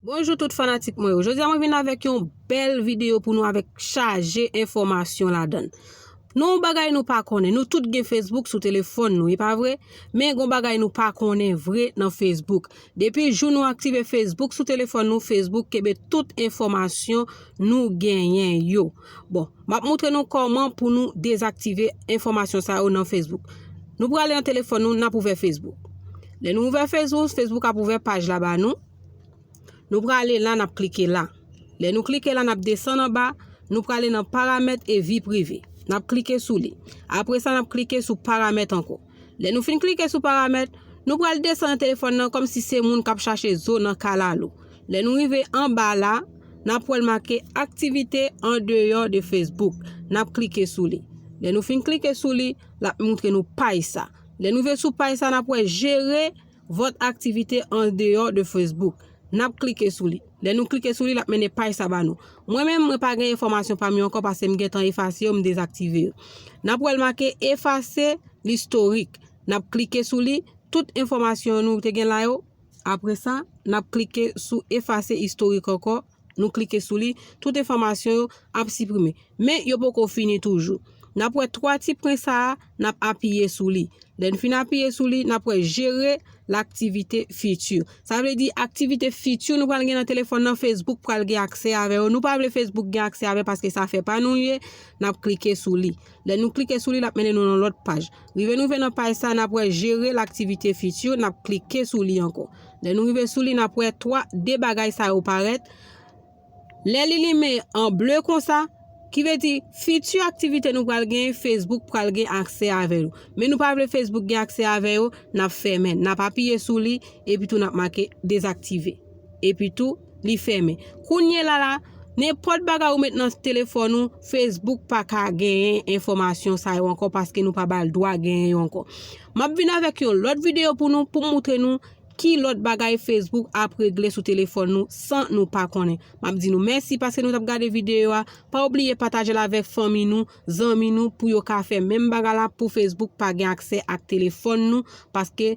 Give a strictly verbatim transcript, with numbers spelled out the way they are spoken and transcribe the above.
Bonjou tout fanatik mwen yo. Jodi a mwen vin avèk yon bèl videyo pou nou avèk chaje enfòmasyon ladan l. Nou yon bagay nou pa konnen. Nou tout gen Facebook sou telefòn nou, e pa vre? Men gon bagay nou pa konnen vre nan Facebook. Depi jou nou aktive Facebook sou telefòn nou, Facebook kenbe tout enfòmasyon nou genyen yo. Bon, m ap montre nou kòman pou nou dezaktive enfòmasyon sa yo nan Facebook. Nou prale nan telefòn nou, n ap ouvè Facebook. Lè nou ouvè Facebook, Facebook ap ouvè paj la ba nou. Nou prale la, n ap klike la. Lè nou klike la, n ap desann anba, nou prale nan paramèt e vi prive. N ap klike sou li. Apre sa, n ap klike sou paramèt ankò. Lè nou fin klike sou paramèt, nou pral desann nan telefòn nan kòmsi se moun k ap chache zo nan kalalou. Lè nou rive anba la, n ap wè l make aktivite an deyò de Facebook. N ap klike sou li. Lè nou fin klike sou li, l ap montre nou paj sa. Lè nou rive sou paj sa, n ap wè jere vòt aktivite an deyò de Facebook. N ap klike sou li. Lè nou klike sou li, l ap mennen paj sa ba nou. Mwen menm, mwen pa gen enfòmasyon pa m yo ankò paske m gentan efase yo, m dezaktive yo. N ap wè l make efase listorik. N ap klike sou li, tout enfòmasyon nou te gen la yo. Apre sa, n ap klike sou efase istorik ankò. Nou klike sou li, tout enfòmasyon yo ap siprime. Men yo poko fini toujou. N ap wè twa ti pwen sa a, n ap apiye sou li. Lè n fin apiye sou li, n ap wè jere laktivite fiti. Sa vle di aktivite fiti nou pral gen nan telefòn nan, Facebook pral gen aksè avè yo. Nou pa vle Facebook gen aksè avè paske sa fè pa nou l ye, n ap klike sou li. Lè nou klike sou li, l ap mennen nou nan lòt paj. Rive nou rive nan paj sa, n ap wè jere laktivite fiti, n ap klike sou li ankò. Lè nou rive sou li, n ap wè twa, de bagay sa yo parèt. Lè li limen an ble konsa, ki vle di fiti aktivite nou pral gen, Facebook pral gen aksè avè yo. Men nou pa vle Facebook gen aksè avè yo, n ap fèmen. N ap apiye sou li, epi tou n ap make dezaktive. Epi tou, li fèmen. Kounye la la, nenpòt bagay ou met nan telefòn ou, Facebook pa ka genyen enfòmasyon sa yo ankò paske nou pa ba l dwa genyen yo ankò. M ap vin avèk yon lòt videyo pou nou, pou m montre nou ki lòt bagay Facebook ap regle sou telefòn nou san nou pa konnen. M ap di nou mèsi paske nou t ap gade videyo a. Pa bliye pataje l avèk fanmi nou, zanmi nou, pou yo ka fè menm bagay la, pou Facebook pa gen aksè ak telefòn nou, paske